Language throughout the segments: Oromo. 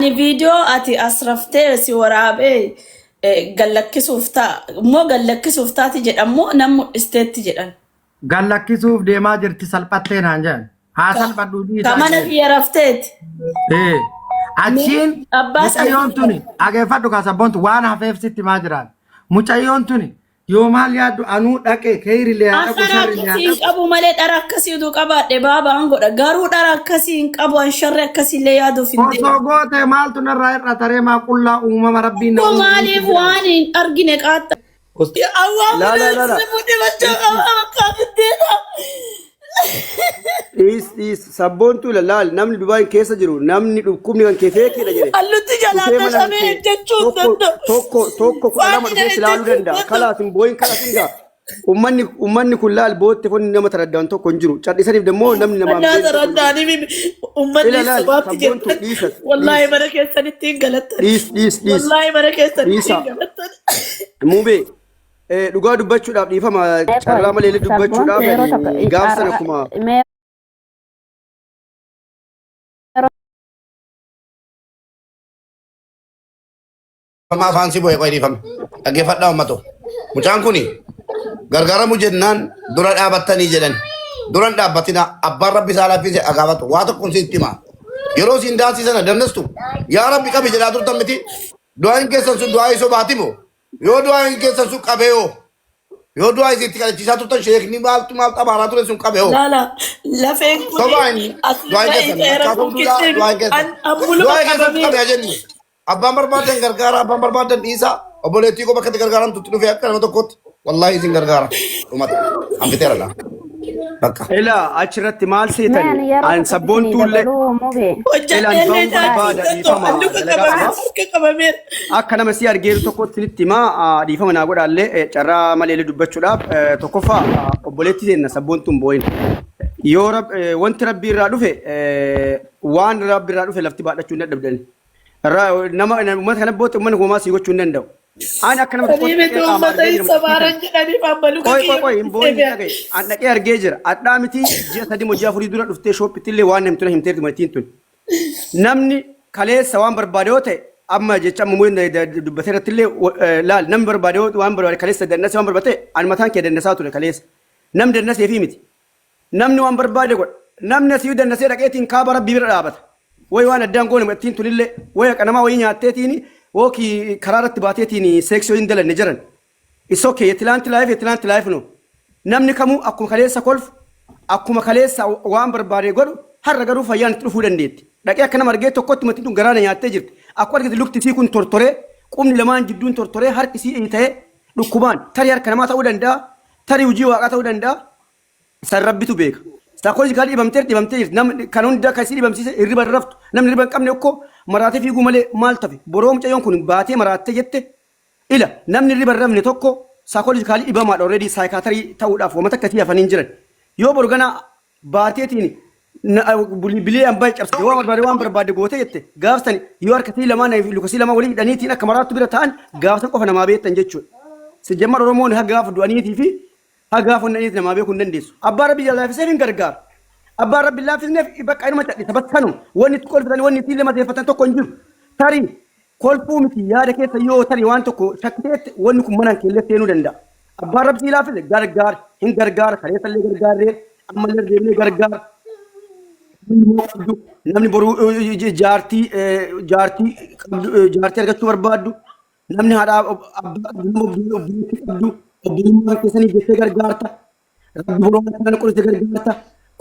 Ani viidiyoo ati as raftee si waraabee gallakkisuuf ta'a immoo gallakkisuuf taati jedhan moo nan mul'isteetti jedhan. Gallakkisuuf deemaa jirti salphattee naan jedhan. Haa salphadhuu Ka dhiisaa mana jedhan. kiyya rafteeti. Ee, Achiin Abbaa mucayyoon tuni dhageeffadhu kaa sabboontu waan hafeef sitti himaa jiraan. Mucayyoon tuni Yoo maal yaaddu anuu dhaqe keeyrillee haa dhaqu Afara sharrillee haa akkasii hin dhaqu. qabu malee dhara akkasii utuu qabaadhe baabaan godha. Garuu dhara akkasii hin qabu an sharri akkasiillee yaaduuf hin Osoo deemu. goote maaltu narraa hir'ata ree maa qullaa uumama rabbiin na Koo uume maaliif jira. waan hin argine qaaxxa. Awwaa Laa laa laa laa. mudhimachuu qaba bakka biddeena. Dhiis dhiis sabboontuu laal namni Dubaay keessa jiru namni dhukkubni kan kee feekiidha jedhe. Hallutti jalaa Dhufee mana tashamee kee hojjechuu hin tokko danda'u. tokko tokko 12 Faanina dhufee si laaluu hojjechuu hin danda'a. danda'u. Kalaas hin boo'in kalaas hin ga'a. Ummanni ummanni kun laal bootte fonni nama taraddaan tokko hin jiru. Cadhisaniif dammoo namni namaa Mannaa hin beekne tokko hin jiru. sarandaanii uummanni Ila laal sobaatti sabboontuu jettan. dhiisas Wallaahi dhiis mana keessanitti hin galattan. dhiis dhiis dhiis Wallaahi mana keessanitti dhiisa. hin galattan. Mubee dhugaa dubbachuudhaaf dhiifama Mee carraa qoy malee illee sabboontu dubbachuudhaaf yeroo tokko ani gaaf sana carraa akkuma mee yeroo Amma afaan si bu'e qoy dhiifame. Dhaggeeffadhaa uummato. Mucaan kuni gargaaramu jennaan dura dhaabattanii jedhan. Dura hin dhaabbatina abbaan rabbi isaa laaffise agaafatu. Waa tokkoon sitti hima. Yeroo siin daansii sana dandestu yaa rabbi qabi jedhaa turtan miti. Du'aan keessan sun du'aa sobaati moo? Yoo du'aayin keessan sun qabee hoo? Yoo du'aa isin itti kadhachiisaa turtan sheekni maaltu maal xabaaraa ture sun qabee hoo? Laala lafeen kun Sobaa inni asirra du'aayin keessan ta'eera lakkaa kun sobduudhaa kittiin du'aayin keessan. ammuluma Du'aayin keessan qabameera. qabee jennu. Abbaan barbaadan gargaara abbaan barbaadan dhiisaa obboleettii koo bakka itti gargaaramtutti dhufee akka nama tokkootti wallaahi isin gargaara. Dhumata. Hanfiteera laa. Bakka. Ilaa achirratti maal mee seetani ani yeroo an tokko isinii sabboontuullee dabaluu mubee ilaan Hojjadheellee ba'uun taasisuu barbaada danda'u. dhiifama Alluka dalagaa qabameera qaba. harka qabameera. Akka nama si argeeru tokkotti isinitti himaa dhiifama naa godhaallee carraa malee dubbachuudhaaf tokkoffaa obboleettii teenna sabboontuun boo'in. Yoo wanti rabbi irraa dhufe waan rabbi irraa dhufe lafti baadhachuu hin dadhabdani. Nama uummata kana bootti uummanni homaa sii gochuu hin danda'u. Ani akka nama Sanii tokkotti miti dhaqee qaama uummata argee hin jira mucattii sabaaran tana. jedhaniif amma luka Qoy qoy kiyya qoy hin boo'in hin deebi'a. dhagaye. An dhaqee argee jira. Adhaa miti ji'a 3 moo ji'a afurii dura dhuftee shooppitti illee waan himtu na himteerti mucattiin tun. Namni kaleessa waan barbaade yoo ta'e amma jecha amma mueen dubbatee irratti illee laal namni barbaade yoo waan barbaade kaleessa dannasee waan barbaade ta'e ani mataan kee dannasaa ture kaleessa. Namni dannasee fi miti. Namni waan barbaade godha. Namni asii dannasee dhaqeetiin kaaba rabbii bira dhaabata. Way waan addaan goone mucattiin tunillee way haqa namaa wayii nyaatteetiin wookii karaa irratti baateetiin seeksii hin dalanne jiran. It's okay የትላንት life የትላንት life ነው. Namni kamuu akkuma kaleessa kolfu akkuma kaleessa waan barbaade godhu har'a garuu fayyaan itti dhufuu dandeetti. Dhaqee akka nama argee tokkotti matiin tun garaana nyaattee jirti. Akkuma argite lukti isii kun tortoree qubni lamaan jidduun tortoree harki isii ta'ee dhukkubaan tarii harka namaa ta'uu danda'a tarii hojii waaqaa ta'uu danda'a San rabbitu beeka. Psychological dhibamtee dhibamtee jirti. Namni kan hunda kan isii dhibamsiise hirriba hin raftu. Namni hirriba hin qabne okkoo maraatee fiiguu malee maal tafe. Boroo mucayyoon kun baatee maraattee jette ila namni hirriba hin rafne tokko psychological dhibamaadha already psychiatry ta'uudhaaf wama takka isii hafanii hin jiran. Yoo boru gana baateetiin bilee ambaa cabsite waan barbaade waan barbaade goote jette gaafsan yoo harka isii lamaan luka isii lamaan walii hidhaniitiin akka maraattu bira ta'an gaafsan qofa namaa beektan jechuudha. Sijjammar Oromoon haga gaafa du'aniitii fi Haga gaafa onnaniiti namaa beekuu hin dandeessu. Abbaa rabbi laafiseef hin gargaara. Abbaa rabbi laafisneef bakka inuma cadhisa. Bakka kanuma wanni itti kolfitan wanni ittiin lama teeffatan tokko hin jiru. Tarii kolfuu miti yaada keessa yoo tarii waan tokko shakkiteetti wanni kun manaan keellee seenuu danda'a. Abbaan rabbi sii laafise gargaara hin gargaara kaleessallee gargaarree ammallee deemnee gargaara. Namni namni boru jaartii jaartii jaartii argachuu barbaaddu Namni haadhaa abbaa qabdu nama obboleettii qabdu obbolummaa keessanii jettee gargaarta. Rabbi boroo waan kana qorite gargaarta.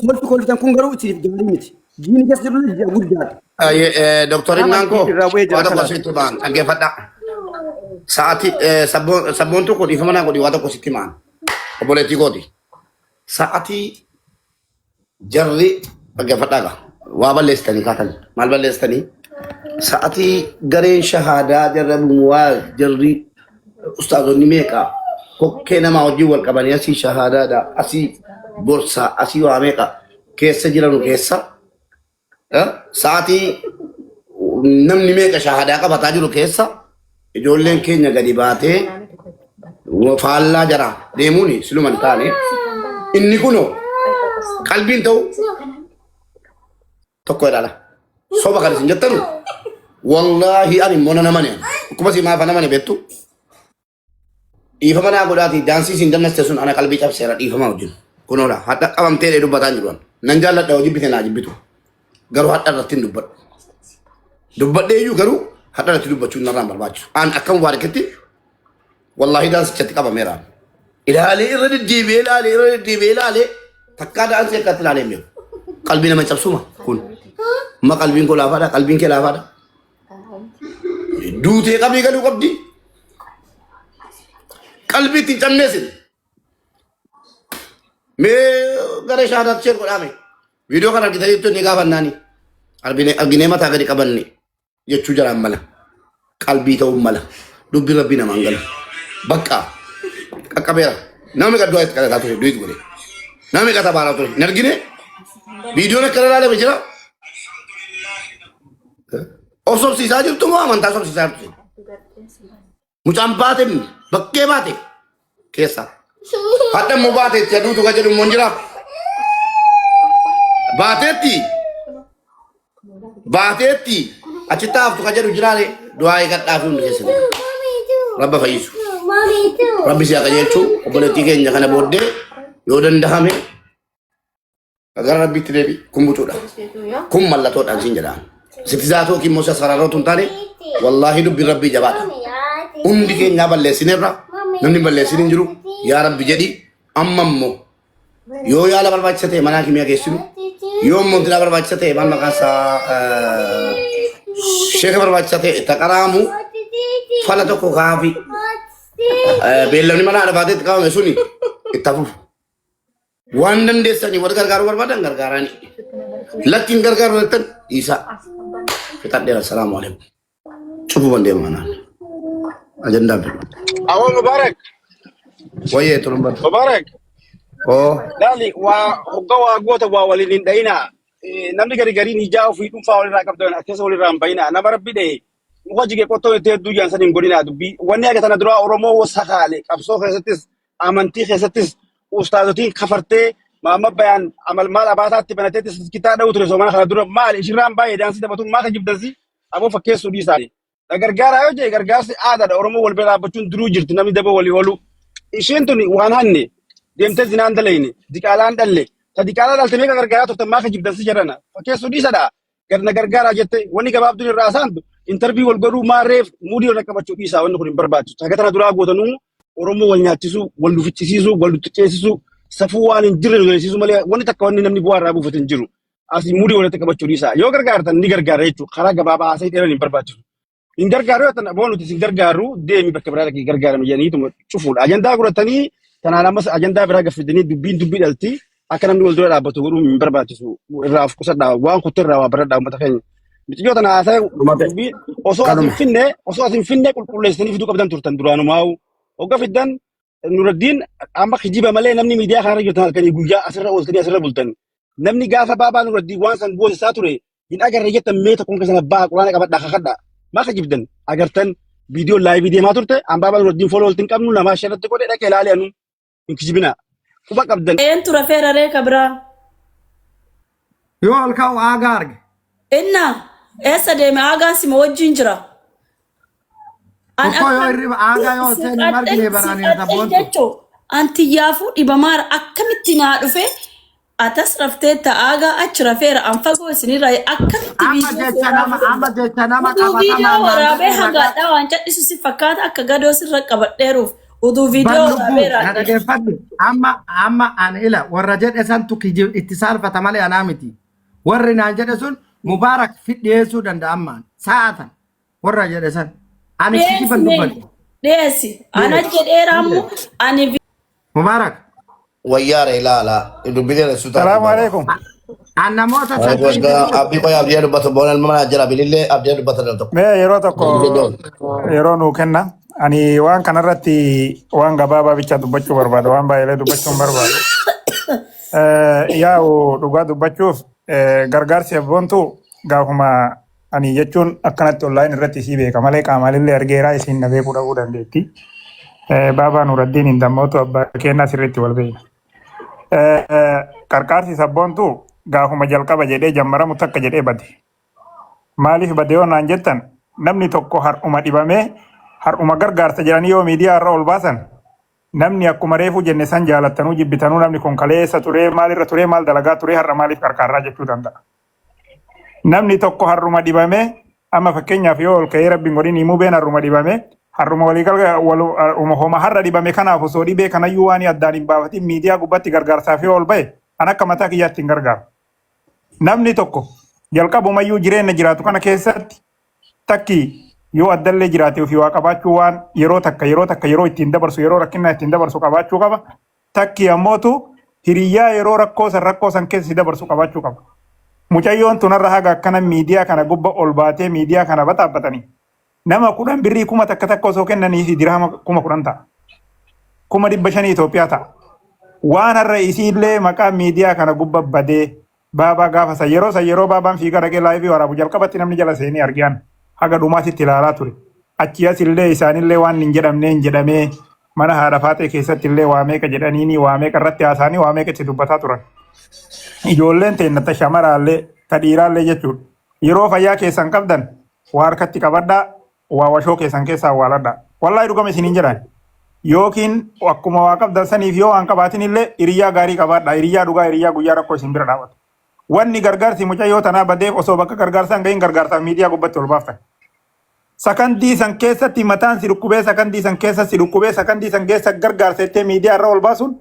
Kolfi kolfitan kun garuu isiniif gaarii miti. Jiini keessa jiru ji'a guddaadha. Doktor Nama Imnaan koo irraa bu'ee jira waa tokko kalaas. sitti himaan dhaggeeffadha. Sa'aatii sabboontuu koo dhiifama naa godhi waa tokko sitti himaan obboleettii kooti. Sa'aatii Jarri dhaggeeffadhaa gaa. Waa balleessitanii kaatan. Maal balleessitanii? Sa'atii gareen shahaadaa jarra waa jarri ustaazonni meeqa kokkee namaa wajjin wal qabanii asii shahaadaadha asii gorsaa asii waa meeqa keessa jiranu keessa sa'atii namni meeqa shahaadaa qabataa jiru keessa ijoolleen keenya gadi baatee faallaa jara deemuun siluma hin taane inni kunoo qalbiin ta'u tokko ilaala. Soba kan isin jettanu Wallaahi ani immoo nan amane. Akkuma si maaf amane beektu. Dhiifama naa godhaati daansii siin dannaste sun ana qalbii cabseera dhiifama wajjin. Kunoodha hadha qabamtee dubbataan jiru. Nan jaalladha hojii bite naa jibbitu. Garuu hadha irratti hin dubbadhu. Dubbadhee iyyuu garuu hadha irratti dubbachuun narraan barbaachisu. An akka mubaarakitti wallaahi daansichatti qabameera. Ilaalee irra deddeebi'ee ilaalee irra deddeebi'ee ilaalee takkaa daansii akkatti ilaalee hin beeku. Qalbii nama cabsuma kun. Ma qalbiin koo laafaadha qalbiin kee laafaadha. Duutee qabii galuu qabdi. Qalbii ittiin cabneessin. Mee gara shaadaatti ishee godhaame. Viidiyoo kana argitaniittu inni gaafannaani. Arginee mataa gadi qabanne jechuu jaraan mala. Qalbii ta'uu mala. Dubbi rabbii namaan gala. Bakka qaqqabeera. Namni gaddu'aa itti kadhataa ture du'it godhe. Namni qata baaraa ture. Hin argine? Viidiyoon akkana ilaalame jira. Of sobsiisaa jirtu moo amantaa sobsiisaa jirtu? Mucaan baate bakkee baate keessa. Hadha immoo baateetti aduutu ka jedhu immoo hin jira. Baateetti baateetti achitti haftu ka jedhu jiraare du'aa eegadhaa fi hundi keessanii. Rabba fayyisu. Rabbi si haa qajeelchu obboleettii keenya kana booddee yoo dandahame Gara rabbiitti deebi kun butuudha. Kun mallattoodhaan siin jedhaan. Sitti zaatoo yookiin immoo sasararootu hin taane wallaahi dubbiin rabbii jabaadha. Hundi keenyaa balleessineerra namni hin balleessin hin jiru yaa rabbi jedhi amma immoo yoo yaala barbaachisa ta'e manaa kimiyaa geessinu yoo immoo intinaa barbaachisa ta'e maal maqaan isaa sheeka barbaachisa ta'e taqaraamu fala tokko kaafi beellamni mana arafaateetti qabame suni itti hafuuf. Waan dandeessanii warra gargaaruu barbaadan gargaaranii. Lakki hin gargaaru jettan dhiisaa. Fixadheera. Salaamu alaikum. Cufuu bandeema kanaan. Ajandaan fedhu. Awwa Mubarak, Wayyee turumbata. Mubarak, Oo. laali waa hogga waa goota waa waliin hin dhayinaa. Namni gari gariin ijaa ofii dhuunfaa walirraa qabdan keessa walirraa hin bayinaa. Nama rabbi dhaye muka jige qottoo itti hedduu jaan san hin godhinaa dubbii. Wanni akka tana duraa Oromoo sakaale qabsoo keessattis amantii keessattis ustaazotiin kafartee Maamma Bayaan amal maal abaataatti banateetti kitaa dha'u ture soomana kana dura maali ishirraan baay'ee daansii taphatuun maa kijibdansi aboo fakkeessuu dhiisaa. Na gargaaraa yoo jee gargaarsi aadaadha Oromoo wal bira dhaabbachuun duruu jirti namni daba walii oolu. Isheen tuni waan hanne deemtee zinaan dalayne diqaalaan dhalle ta diqaalaa dhalte meeqa gargaaraa turtan maa kijibdansi jedhana fakkeessuu dhiisadha. Gar na gargaaraa jette wanni gabaabduun irraa saantu intarvii wal godhuu maarreef muudii irra qabachuu dhiisaa wanni kun hin barbaachisu. Haga tana duraa gootanuu Oromoo wal nyaachisuu, wal nufichisiisuu, wal nuxiceessisuu, safuu waan hin jirre nu dalisiisuu malee wanni takka wanni namni bu'aa irraa buufatu hin jiru. Asii muudii walitti qabachuu dhiisaa. Yoo gargaartan ni gargaara jechuudha. Karaa gabaabaa haasa'ii dheeran hin barbaachisu. Hin gargaaru yoo ta'an aboo nuti isin gargaarru deemi bakka biraa dhaqii gargaarame jedhaniituma cufuudha. Ajandaa godhatanii tanaan ammas ajandaa biraa gaffidanii dubbiin dubbii dhalti akka namni wal dura dhaabbatu godhuun hin barbaachisu. Irraa of qusadhaa waan kutte irraa waa baradhaa uummata keenya. Miciyyoo tana haasa'e Dhumate. dubbii osoo as hin Kanuma. finne osoo as hin finne qulqulleessanii fiduu qabdan turtan duraanumaa'u. Hogga fiddan Nuraddiin amma kijiba malee namni miidiyaa kanarra jirtan halkanii guyyaa asirra ooltanii asirra bultan. Namni gaafa baabaa Nuraddiin waan san goosisaa ture hin agarre jettan mee tokkoon keessan abbaa quraana qabadhaa kakadhaa. Maa kijibdan agartan viidiyoo laayivii deemaa turte an baabaa Nuraddiin fooloo walitti hin qabnu namaa sharratti godhe dhaqee ilaalee anu hin kijibinaa. Quba qabdan. Eentu rafeera ree ka biraa? Yoo ol ka'u aagaa arge. Inna eessa deeme aagaan sima wajjin jira. An Tokko yoo akka hirriba aagaa yoo si seen hin argine qaxxel si baraan hin qaxxel sabboontu. jechuu antiyyaafuu dhibamaara akkamitti naa dhufe atas raftee ta'aagaa achi rafeera an fagoo isinirraa akkamitti Amma viidiyoo jecha nama waraabuu amma danda'a. jecha nama Utuu viidiyoo qabatamaan naan waraabee jedhe haga ragaa hadhaa waan cadhisu si fakkaata akka gadoo sirra qabadheeruuf utuu viidiyoo bar lubbuu waraabee na raadhe. dhageeffadhu amma amma ani ila warra jedhe santu kijib itti saalfata malee anaa miti warri naan jedhe sun mubaarak fi dhiyeessuu danda'a ammaan sa'aatan warra jedhe san ani Dhiyeessi kijiban mee dubbadhu dhiyeessi ana dhiyeessi jedheera ammoo ani mubaarak Wayyaara ilaala. Dubbii dheeressuu taate Salaamu baaba. alaikum. an namoota saddeet Abdii qoy abdii dubbatu boona ilma manaa jira bilillee abdii dubbata dal tokko. Mee yeroo tokko yeroo nuu kenna. Ani waan kanarratti waan gabaabaa bicha dubbachuu barbaada. Waan baay'ee dubbachuu hin barbaadu. Yaa'u dhugaa dubbachuuf gargaarsi abboontu gaafuma ani jechuun akkanatti online irratti isii beeka malee qaamaalillee argeeraa isiin na beekuu dhabuu dandeetti. Baabaa Nuraddiin hin dammootu abbaa kennaa sirriitti wal beekna. Qarqaarsi sabboontu gaafuma jalqaba jedhee jammaramu takka jedhee bade. Maaliif bade yoo naan jettan Namni tokko har'uma dhibamee har'uma gargaarsa jedhanii yoo miidiyaa irra ol baasan, namni akkuma reefuu jenne san jaalattanuu jibbitanuu, namni kun kaleessa turee maalirra turee, maal dalagaa turee, har'a maaliif qarqaarraa jechuu danda'a. Namni tokko har'uma dhibamee, amma fakkeenyaaf yoo ol ka'ee, rabbiin godhin, himuu been, har'uma dhibamee har'uma waliigal homa har'a dhibame kanaaf osoo dhibee kanayyuu waan addaan hin baafatin miidiyaa gubbaatti gargaarsaaf yoo ol ba'e, an akka mataa kiyyaatti hin gargaaru. Namni tokko jalqabumayyuu jireenya jiraatu kana keessatti takki yoo addallee jiraate ofii waa qabaachuu, waan yeroo takka yeroo takka yeroo ittiin dabarsu, yeroo rakkinaa ittiin dabarsu qabaachuu qaba. Takki ammootu hiriyyaa yeroo rakkoo san keessa si dabarsu qabaachuu qaba. Mucayyoon tunarra haga akkana miidiyaa kana gubba ol baatee miidiyaa kana baxaabbatanii nama 10 birrii 1000 takka osoo kennanii fi dirhama 10,000 ta'a. 500,000 Itoophiyaa ta'a. Waan har'a isiillee maqaa miidiyaa kana gubba badee baabaa gaafa san yeroo san yeroo baabaan fiigaa dhaqee live waraabu jalqabatti namni jala seenee argaan haga dhumaatitti ilaalaa ture. Achi asillee isaanillee waan hin jedhamne hin jedhamee, mana haadha faatee keessatti illee waa meeqa jedhaniini, waa meeqa irratti haasa'anii, waa meeqa itti dubbataa turan. Ijoolleen teenna ta shamaraallee ta dhiiraallee jechuudha. Yeroo fayyaa keessan qabdan waa harkatti qabadhaa, waa washoo keessan keessaa awwaaladhaa. Wallaahi dhugama isiniin jedhan. Yookiin akkuma waa qabdan saniif yoo waan qabaatin illee hiriyyaa gaarii qabaadhaa. Hiriyyaa dhugaa, hiriyyaa guyyaa rakkoo isin bira dhaabatu. Wanni gargaarsi mucayyoo tanaa badeef osoo bakka gargaarsaa hin gahin gargaarsaaf miidiyaa gubbatti ol baaftan. Sakandii san keessatti mataan si dhukkubee, sakandii san keessa si dhukkubee, sakandii san keessa gargaarsa jettee miidiyaa irra ol baasuun,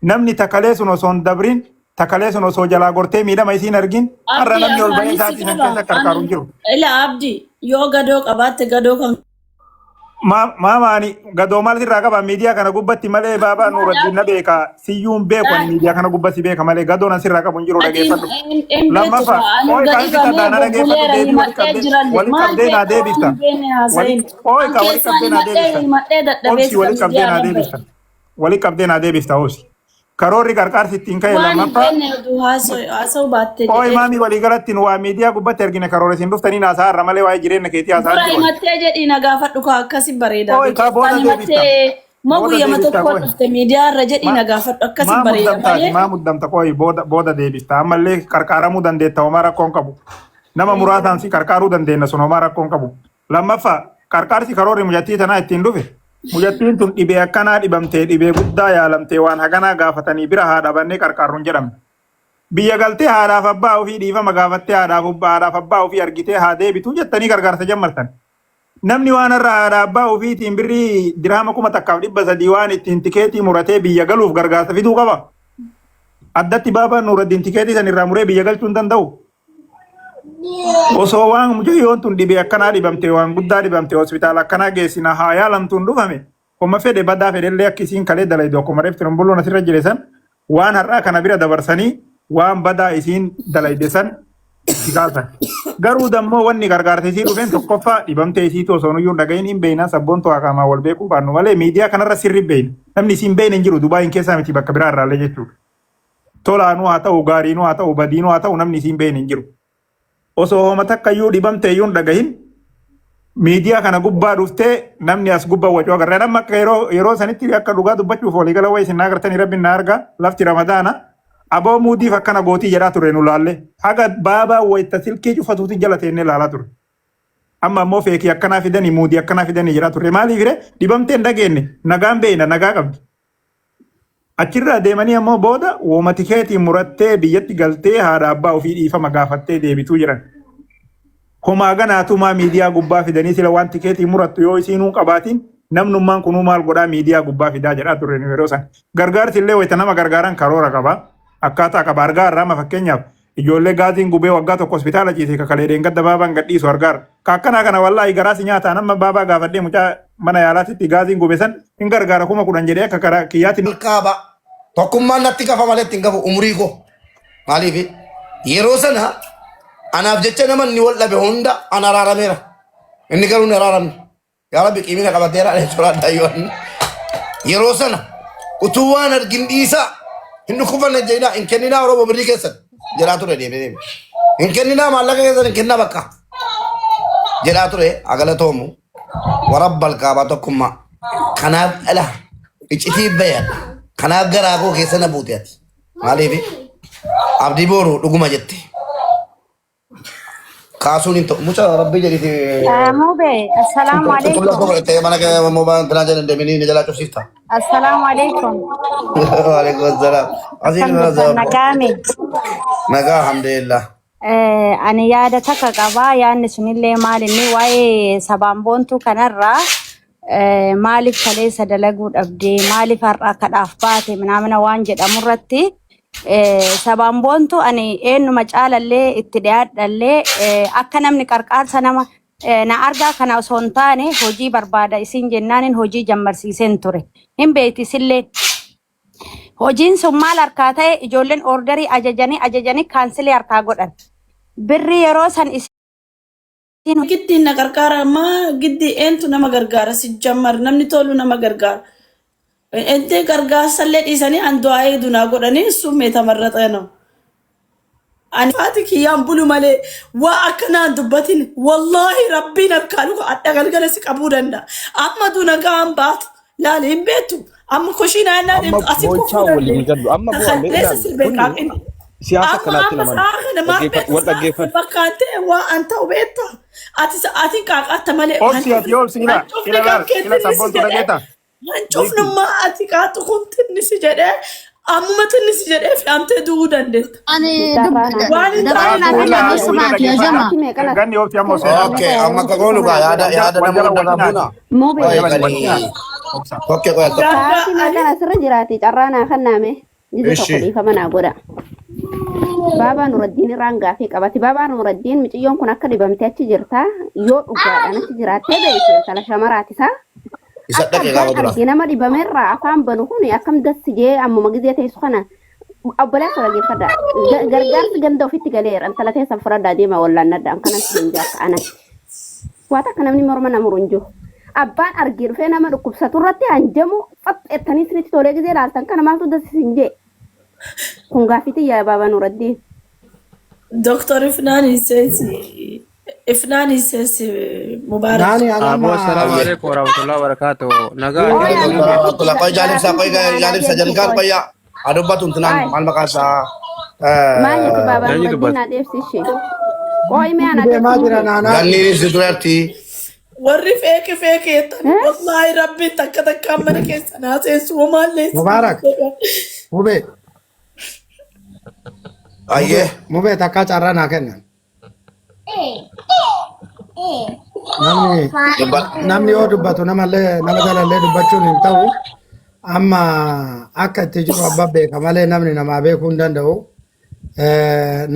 namni takalee sun osoo hin dabrin, takalee sun osoo jalaa gortee miidhama isiin argin, har'a Abdii, namni ol bahee afaanis si sa'aatii san qaba. keessa qarqaaru hin jiru. Ila Abdii, yoo gadoo qabaatte gadoo kan Maama, ani gadoo maal sirraa qaba miidiyaa kana gubbatti malee? Baabaa Nuuraddiin na beeka, siyyuun beeku, ani miidiyaa kana gubbatti beeka malee gadoon an sirraa qabu hin jiru. Ati Dhageeffadhu. hin beektu. Lammaffaa Anu ooyi gadi kaan fixadhaa bamee na dhageeffadhu. bubbuleera Deebii wali himadhee qabdee jirallee wali maal qabdee naa beeka waan deebifta. hin beekne Wali haasayin. ooyi An ka wali keessaan qabdee naa himadhee deebifta. himadhee dadhabee Obsi, wali sika qabdee miidiyaa naa irra ba'e. deebifta. Wali qabdee naa deebifta, obsi. Karoorri qarqaarsi ittiin ka'e Waan hin lammaffaa beekne oduu haasa'uu baatte ooyi jedhee. maamii, walii galatti nu waa miidiyaa gubbatti argine karoora isin dhuftanii haasaa irra malee waa'ee jireenya keetii haasaa Dura jiru. himattee jedhii na gaafadhu kaa, akkasi bareeda. Ooyi kaa booda Keessaan deebifta. himattee moo Booda guyyama deebifta tokko qoy. dhufte miidiyaa irra jedhii Ma na gaafadhu, akkasi maa bareeda muddamtaati malee. maa muddamta? Qoy, booda booda deebista. Ammallee qarqaaramuu dandeetta, homaa rakkoon qabu. Nama muraasaan si qarqaaruu dandeenya, sun homaa rakkoon qabu. Lammaffaa, qarqaarsi karoorri mucattii tanaa ittiin dhufe, mucattiin tun dhibee akkanaa dhibamtee, dhibee guddaa yaalamtee, waan haganaa gaafatanii bira haa dhabannee qarqaarru hin jedhamne. Biyya galtee haadhaaf abbaa ofii dhiifama gaafattee, haadhaaf abbaa ofii argitee haa deebitu jettanii gargaarsa jammartan. Namni waan har'a haadha abbaa ofiitiin birrii dirhama 1300 waan ittiin tikeetii muratee biyya galuuf gargaarsa fiduu qaba. Addatti baabaan Nuuraddiin tikeetii san irraa muree biyya galchuu hin danda'u. Osoo waan mucayyoon tun dhibee akkanaa dhibamte, waan guddaa dhibamte, hospitaala akkanaa geessina haa yaalamtuun dhufame. Homma fedhe badaa fedhellee akka isiin kalee dalaydu, akkuma reefti bulloon asirra jire san, waan har'aa kana bira dabarsanii waan badaa isiin dalayde san itti kaasan. Garuu dammoo wanni gargaarsa isii dhufeen, tokkoffaa dhibamtee isiitu osoo nuyyuu hin dhagahin hin beekna, sabboontu haqamaa wal beekuu baannu malee miidiyaa kanarra sirri beekna. Namni isiin beekne hin jiru, Dubaayin keessaa miti bakka biraa irraallee jechuudha. Tolaanuu haa ta'u, gaariinuu haa ta'u, badiinuu haa ta'u, namni isiin beekne hin jiru. Osoo homa takka iyyuu dhibamtee iyyuu hin dhagahin miidiyaa kana gubbaa dhuftee namni as gubbaa wacuu agarra. Nama akka yeroo yeroo sanitti akka dhugaa dubbachuuf waliigala wayii isin agartanii, rabbiin na arga, lafti Ramadaana. Aboo muudiif akkana gootii jedhaa ture nu laalle. Haga baabaa wayita silkii cufatuuti jala teennee laalaa ture. Amma ammoo feekii akkanaa fidanii, muudii akkanaa fidanii jedhaa turre. Maaliif ree? Dhibamtee hin dhageenye, nagaan beekna, nagaa qabdi. Achirraa deemanii ammoo booda wooma tikeetii murattee biyyatti galtee haadha abbaa ofii dhiifama gaafattee deebituu jiran. Homaa ganaatumaa miidiyaa gubbaa fidanii, sila waan tikeetii murattu yoo isiinuu qabaatiin, namnummaan kunuu maal godhaa miidiyaa gubbaa fidaa jedhaa turre nu yeroo san. Gargaarsi illee wayita nama gargaaran karoora qaba. Akkaataa qaba. Argaa irraa amma fakkeenyaaf ijoollee gaaziin gubee waggaa tokko hospitaala ciise kakalee dheengadda baabaan gadhiisu argaara. Ka akkanaa kana wallaahi garaa si nyaataan. Amma baabaa gaafadhee mucaa mana yaalaatitti gaaziin gube san hin gargaara 10,000 jedhee akka karaa kiyyaatti. Kaaba tokkummaan natti gafa malee ittiin gafu umurii koo. Maaliif yeroo sana anaaf jecha nama inni wal dhabe hunda an araarameera. Inni garuu hin araaramne. Yaa Rabbi, qiimina qabateera ani soraadha yoo yeroo sana utuu waan argin dhiisaa, hin dhukkufanne jedhinaa, hin kenninaa Oromoo birrii keessan jedhaa ture, deemee deeme. Hin kenninaa, maallaqa keessan hin kennaa bakka jedhaa ture agalatoomu warabbal kaabaa tokkummaa. Kanaaf dhala iccitii bayadha. Kanaaf garaa koo keessa na buute ati. Maaliif abdii booru dhuguma jette. Kaasuun hin ta'u. Mucaa rabbii jedhiti. Mube, assalaamu Qulqulluu alaikum. godhattee mana kee moobaayilii tanaa jedhan deemanii ni jalaa cufsiifta. Assalaamu alaikum. Waalaikum assalaam. Asiin Akkam mana jirtan sababa. nagaame? Nagaa alhamdulillah. Ani yaada takka qabaa. Yaadni sunillee maal inni waa'ee sabaan boontuu kanarraa maaliif kaleessa dalaguu dhabdee maaliif har'a kadhaaf baate minaamina waan jedhamu irratti sabaan boontuu ani eenyuma caalallee itti dhiyaadhallee akka namni qarqaarsa nama na argaa kana osoo hin taane hojii barbaada isin jennaanin hojii jammarsiiseen ture. Hin beekti isillee. Hojiin sun maal harkaa ta'e ijoolleen orderii ajajanii ajajanii cancel harkaa godhan. Birri yeroo san isin Giddiin na gargaara maa giddii eentu nama gargaara si jammar namni tolu nama gargaara. Ente gargaarsallee dhiisanii an du'aa dunaa godhanii summee tamarraxa ነው. Ani faati kiyyaan bulu malee waa akkanaan dubbatin wallaahi rabbiin harkaa luka adda galgala si qabuu danda'a. Amma duna ga'an baatu laali hin beektu. Amma kushiinaa innaa Amma deemtu asii kufuu boo'ichaa waliin hin dandeenya. gallu. Amma bu'aallee Kaleessa ilaali. si beekaa Kunni inni. siyaasa Amma akkanaatti amma naman sa'a kana maal dhaggeeffadhu. beektu Wal sa'a kana dhaggeeffadhu. bakkaan ta'e waa an ta'u beekta. Ati ati qaaqatta malee Obsi ati obsi ila hancufni ila kan laal kee ila tinnisi sabboontu jedhee dhageeta. hancufnummaa ati qaatu kun tinnisi jedhee ammuma tinnisi jedhee fe'amtee du'uu dandeetta. Ani Waan hin dabalii taane naa Ila kenna ila obsumaati dhaggeeffadha. ajama. Ganni obsi amma osoo Okay, amma akka goonu gaa yaada wal yaada jala nama wal hundarraa hinaati. buuna. Mube, Wal Qoy jala wal galii. hinaati. Obsa. Tokke qoy al tokko. Gaangaa sa'aatii ani meeqan asirra jiraate carraa naa kennaame gizee tokko Ishi. dhiifama naa godha. Baabaa Nuraddiin irraan gaafii qabati. Baabaa Nuraddiin miciyyoon kun akka dhibamte achi jirta. Yoo dhugaadhaan achi jiraattee beekte intala shamaraatisaa. Isa Akka dhaqee abbaan gaafa dura. argee nama dhibamerraa afaan banu kun akkam dassi jee ammuma gizee teessu kana obboleessa dhaggeeffadha. Gargaarsi ganda ofitti galeera. Intala teessan fudhadhaa deema wallaannadha. Kanan siin jaakka anatti. Waa takka namni morma nama hin jiru. Abbaan argee dhufee nama dhukkubsatu irratti hanjamu xaxxeettanii isinitti tolee gizee ilaaltan kana maaltu dassi siin jee. Kun gaaffii tiyya baabaa Nuraddiin. Doktor Ifnaan Hinseensi Ifnaan Hinseensi Mubaarak. Naani ani Abo, amma assalamu alaikum warahmatullahi wabarakatuh. Nagaa Qoy jirtu ani mube. gaafii Qoy jaalibsa qoy naa jaalibsa deebisi jalqaan qoy. qoyya. Adubbatu tunaan Ay maal maqaan isaa. maal jetti baabaa Eenyu Nuraddiin dubbata? naa deebisi ishee. Qoy mee ana deemaa deebisi jira mube. naanaa. Ganniinis si dureerti. Warri feeke feeke jettan wallaahi rabbiin takka takkaan mana keessa naa seensu homaallee Mubaarak mubee Ayyee. mubee takkaa carraa naa kennan. Namni Dubbadhu. namni yoo dubbatu namallee nama jalallee dubbachuun hin ta'u. Amma akka itti jiru abbaa beeka malee namni namaa beekuu hin danda'u.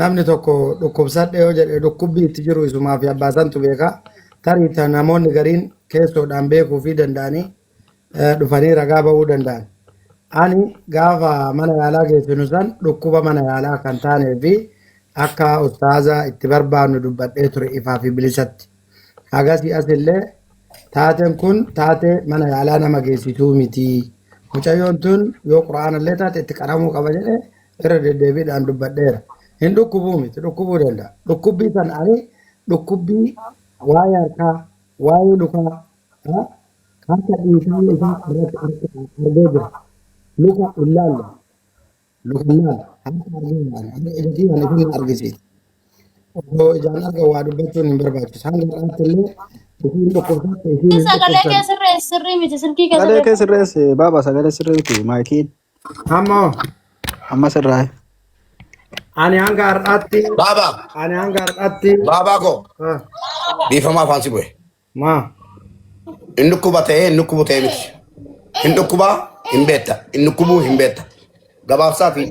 Namni tokko dhukkubsadhe yoo jedhe dhukkubbii itti jiru isumaa fi abbaa santu beeka. Tarii namoonni gariin keessoodhaan beekuu fi danda'anii dhufanii ragaa bahuu danda'an. Ani gaafa mana yaalaa geessinu san dhukkuba mana yaalaa kan taanee fi akka ustaaza itti barbaannu dubbadhee ture ifaa fi bilisatti. Hagasii asillee taateen kun taatee mana yaalaa nama geessituu miti. Mucayyoon tun yoo quraanallee taate itti qaramuu qaba jedhee irra deddeebiidhaan dubbadheera. Hin dhukkubuu miti dhukkubuu danda'a. Dhukkubbii san ani dhukkubbii waa'ee harkaa, waa'ee lukaa, harka dhiitaa isaa irratti argee jira. Luka ilaalle, luka ilaalle, harka argee jira. Ija kiyyaan isin argisiisa. Osoo ijaan argan waa dubbachuun hin barbaachisu. Hanga har'aatti illee isiin dhukkubsatte isiin hin Sagalee kee dhukkubsanne. sirreessi sirrii miti silkii kee Sagalee kee sirreessi. sirreessi baaba sagalee sirrii miti maayikiin Ammoo amma sirraa'e. ani hanga har'aatti Baaba. ani hanga har'aatti Baabaa koo. ah, Dhiifama afaan si bu'e. maa Inni dhukkuba ta'ee inni dhukkubu ta'ee miti. Hin dhukkubaa hin beekta. Inni dhukkubuu hin beekta. Gabaabsaa fi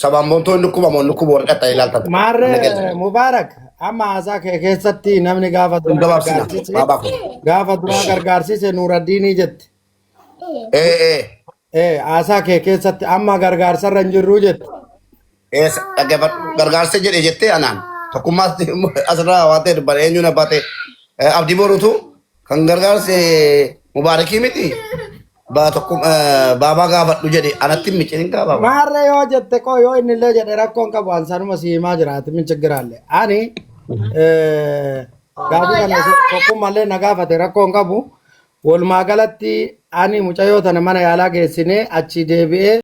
sabaan boontoo hin dhukkuba moo hin dhukkubu waraqaa ta'e ilaaltan. Inni Maarree galcha. Mubaarak amma haasaa kee keessatti namni gaafa Hin duraa gabaabsina. gargaarsise Baabaa koo. gaafa duraa gargaarsise Nuuraddiinii jette. Ee ee. Haasaa kee keessatti amma gargaarsarra hin jirruu jette. Eessa dhaggeeffadhu gargaarsa jedhe jettee anaan tokkummaas asirraa waan ta'e dubbadha eenyuun abbaa ta'e abdii boruutu kan gargaarse mubaarakii miti baabaa gaafadhu jedhe anatti hin miccirin gaa baabaa. Maarree yoo jette koo yoo inni illee jedhe rakkoon qabu an sanuma si himaa jiraati min chiggiraalle. Ani gaafii kana tokkummallee na gaafate rakkoon qabu. Walumaa galatti ani mucayyoo tana mana yaalaa geessinee achi deebi'ee